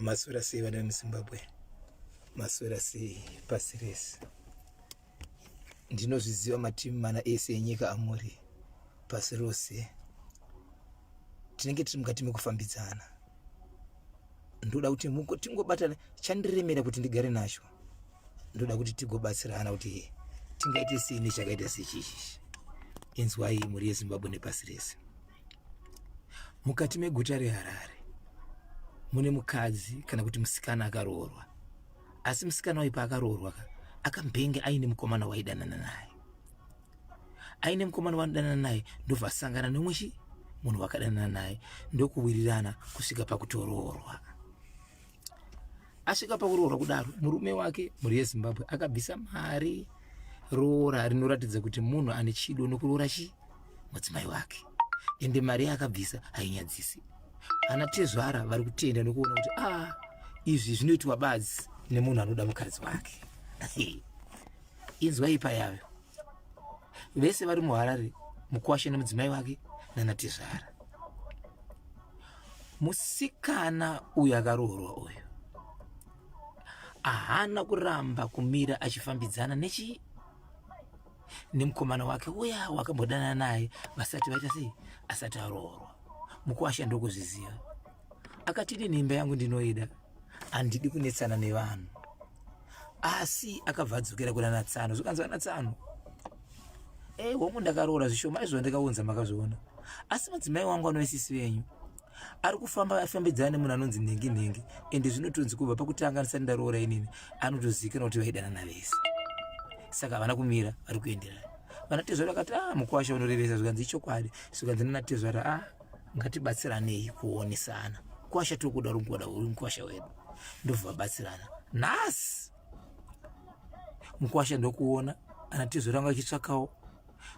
Maswera sei vana vemuZimbabwe, maswera sei pasi rese. Ndinozviziva mativi mana ese enyika amuri pasi rose, tinenge tiri mukati mekufambidzana. Ndoda kuti tingobatana, chandiremera kuti ndigare nacho, ndoda kuti tigobatsirana kuti tingaite sei nechakaita sechichi. Inzwai mhuri yeZimbabwe nepasi rese. Mukati meguta reHarare mune mukadzi kana kuti musikana akaroorwa. Asi musikana uyu paakaroorwa ka akambenge aine mukomana waidanana naye. Aine mukomana waidanana naye ndobva asangana neumwe chi munhu wakadanana naye ndokuwirirana kusvika pakutoroorwa. Asvika pakuroorwa kudaro, murume wake mhuri yeZimbabwe akabvisa mari roora rinoratidza kuti munhu ane chido nokuroora chi mudzimai wake, ende mari yaakabvisa hainyadzisi. Ana tezvara vari kutenda nokuona kuti a ah, izvi zvinoitwa badzi nemunhu anoda mukadzi wake. Inzwai payayo, vese vari muHarare, mukwasha nemudzimai wake nanatezvara. Musikana uyu akaroorwa uyu ahana kuramba kumira achifambidzana nechi nemukomana wake uya wakambodanana naye vasati vaita sei asati aroorwa. Mukwasha ndokuzviziva, akati ini imba yangu ndinoida, handidi kunetsana nevanhu. Asi akabva adzokera kuna natsano, zvikanzi vanatsano, e hongu ndakaroora zvishoma izvo ndakaunza makazviona, asi mudzimai wangu anove sisi venyu ari kufamba afambidzana nemunhu anonzi nhingi nhingi, ende zvinotonzi kubva pakutanga ndisati ndaroora inini anotozivikanwa kuti vaidanana vese, saka havana kumira, vari kuenderana. Vanatezvara vakati ah, mukwasha unorevesa, zvikanzi ichokwadi, zvikanzi nanatezvara ah, ngatibatsiranei kuonesana, kwasha tiri kuda uri uri mukwasha wedu, ndobva vabatsirana. Nhasi mukwasha ndokuona anatezvara vanga vachitsvakawo,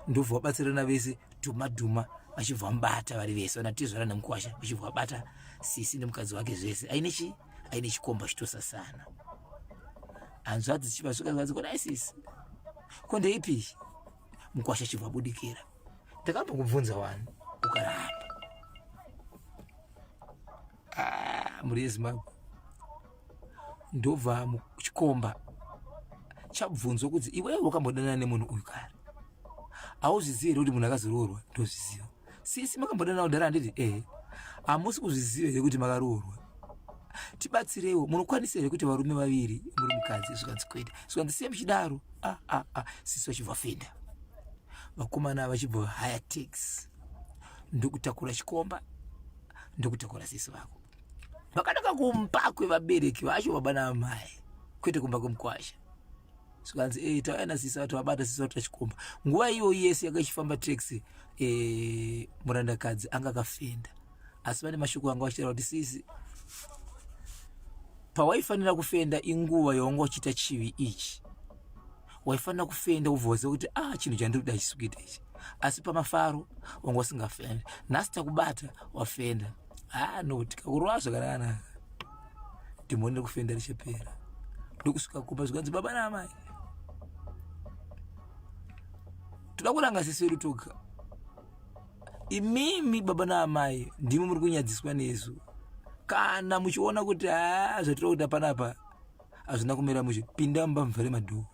ndobva vabatsirana vese dhuma dhuma, vachibva vamubata vari vese vanatezvara nemukwasha, vachibva vabata sisi nemukadzi wake zvese aine chi aine chikomba chitosasana. Hanzvadzi dzichibva svika zvikanzi kodai sisi ko ndeipi? Mukwasha achibva abudikira, ndakambokubvunza wani ukaramba. Ah, mhuri yeZimbabwe, ndobva chikomba chabvunzwa kuti iwewe wakambodanana nemunhu uyu kare, hauzvizivi here kuti munhu akazoroorwa? Ndozviziva. Sisi makambodanana kudhara handiti? Ehe. Hamusi kuzviziva here kuti makaroorwa? Tibatsireiwo, munokwanisa here kuti varume vaviri muri mukadzi? Zvikanzi kwete. Zvikanzi siye muchidaro. Ah, ah, ah. Sisi vachibva fenda, vakomana vachibva haya taxi ndokutakura chikomba ndokutakura sisi vako, vakanaka kumba kwevabereki vacho baba naamai, kwete kumba kwemukwasha. Zvikanzi eh, tauya nasisi vati vabata sisi vati vachikomba. Nguva iyo yese yanga ichifamba taxi, eh, murandakadzi anga akafenda, asi vane mashoko anga vachitaura kuti sisi pawaifanira kufenda inguva yawanga uchiita chivi ichi, waifanira kufenda ubva waziva kuti ah, chinhu chandiri kuda hachisi kuita ichi, asi pamafaro wanga usingafendi. Nhasi takubata wafenda. Ah, no, tikakurova zvakanaka dhimoni rekufenda richapera. Ndokusvika kumba zvikanzi baba naamai toda kuranga sisi vedu toga, imimi baba naamai ndimi muri kunyadziswa nesu. Kana muchiona kuti haa zvatiri kuita panapa hazvina kumira mushe, pinda mumba muvhare madhoo,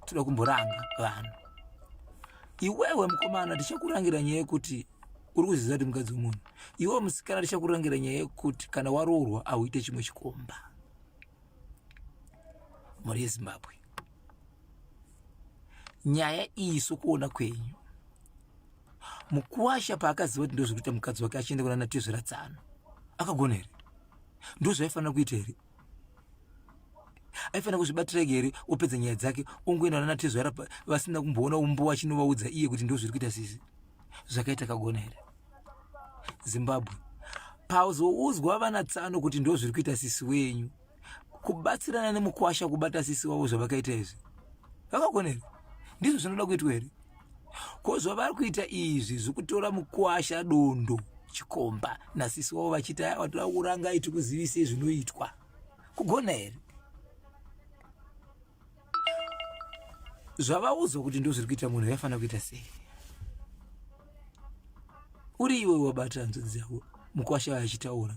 toda kumboranga vanhu. Iwewe mukomana tichakurangira nyaya yekuti uri kuziva kuti mukadzi wemunhu. Iwewe musikana tichakurangira nyaya yekuti kana waroorwa auite chimwe chikomba. Mhuri yeZimbabwe, nyaya iyi sokuona kwenyu, mukuwasha paakaziva kuti ndozvekuita mukadzi wake achienda kuna natezvera tsano, akagona here? Ndozvaifanira kuita here? Aifanira kuzvibatira ega here? Opedza nyaya dzake ongoenda nana tezvara vasina kumboona umbo achinovaudza iye kuti ndozviri kuita sisi zvakaita, kagona here? Zimbabwe, pazoudzwa vana tsano kuti ndozviri kuita sisi wenyu, kubatsirana nemukwasha kubata sisi wavo zvavakaita izvi, vakagona here? Ndizvo zvinoda kuitwa here? Ko zvavari kuita izvi zvekutora mukwasha dondo chikomba nasisi wavo vachiti aiwa toda kurangai tikuzivisei zvinoitwa, kugona here? Zvavaudzwa kuti ndozviri kuita munhu, vaifanira kuita sei? Uri iwe wabata hanzvadzi yako mukwasha achitaura.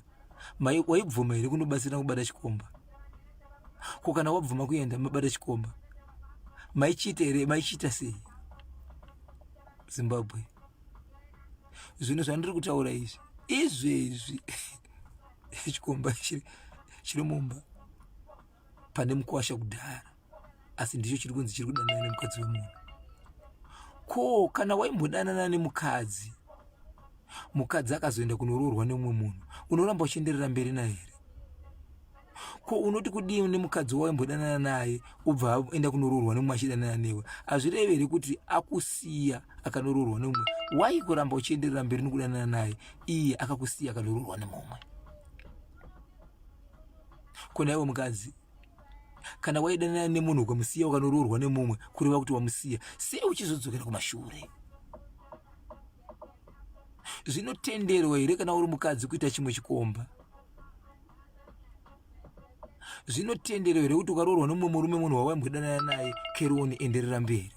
Waibvuma here kunobatsira kubata chikomba? Ko kana wabvuma kuenda mabata chikomba, maichiita here? Maichiita sei? Zimbabwe, zvinhu zvandiri kutaura izvi izvezvi, chikomba chiri mumba pane mukwasha kudhara, asi ndicho chiri kunzi chiri kudanana nemukadzi wemunhu. Ko kana waimbodanana nemukadzi, mukadzi akazoenda kunoroorwa nemumwe munhu, unoramba uchienderera mberi naye here? Ko unoti kudii nemukadzi wawaimbodanana naye, ubva aenda kunoroorwa nemumwe achidanana newe? Hazvirevi here kuti akusiya akanoroorwa nemumwe? Wai kuramba uchienderera mberi nekudanana naye, iye akakusiya akanoroorwa nemumwe? Ko naiwe mukadzi, kana waidanana nemunhu ukamusiya ukanoroorwa nemumwe, kureva kuti wamusiya, sei uchizodzokera kumashure? Zvinotenderwa here kana uri mukadzi kuita chimwe chikomba? Zvinotenderwa here kuti ukaroorwa nemumwe murume, munhu wawaimbodanana naye, keroni, enderera mberi?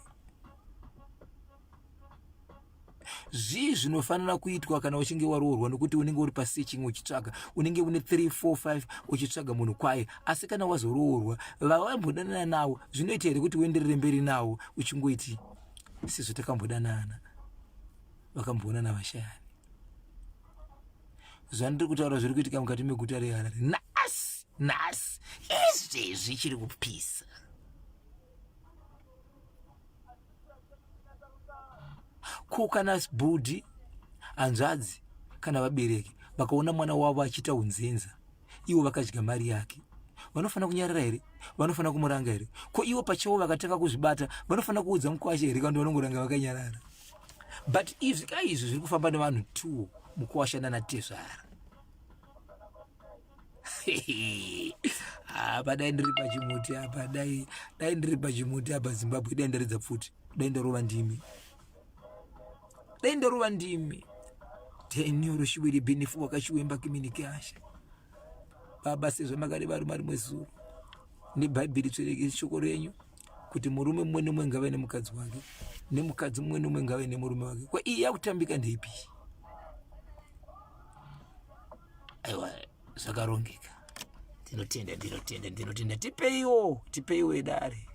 Zvii zvinofanira kuitwa kana uchinge waroorwa? Nokuti unenge uri pasearching uchitsvaga, unenge une 3 4 5 uchitsvaga munhu kwaye. Asi kana wazoroorwa, vawambodanana navo, zvinoita here kuti uenderere mberi navo uchingoiti sezvo takambodanana? Vakamboonana vashayani. Zvandiri kutaura zviri kuitika mukati meguta reHarare nhasi, nhasi izvezvi chiri kupisa. Ko kana bhudhi, hanzvadzi kana vabereki vakaona mwana wavo achiita unzenza, ivo vakadya mari yake, vanofanira kunyarara here? Vanofanira kumuranga here? Ko ivo pachavo vakatanga kuzvibata, vanofanira kuudza mukwasha here, kana vanongoranga vakanyarara? But izvi ka izvi zviri kufamba nevanhu two, mukwasha nanatezvara. Apa dai ndiri pachimuti apa, dai ndiri pachimuti apa, Zimbabwe, dai ndaridza pfuti, dai ndarova ndimi, dai ndarova ndimi. Daniel Shiwiri Benifu wakashiwemba kiminikasha baba, sezvo makareva rumwe rimwe zuro nebhaibheri tsvereke shoko renyu kuti murume mumwe nemumwe ngave nemukadzi wake, nemukadzi mumwe nemumwe ngave nemurume wake. Kwa iyi yakutambika ndeipi? Aiwa, zvakarongeka. Ndinotenda, ndinotenda, ndinotenda. Tipeiwo, tipeiwo edare.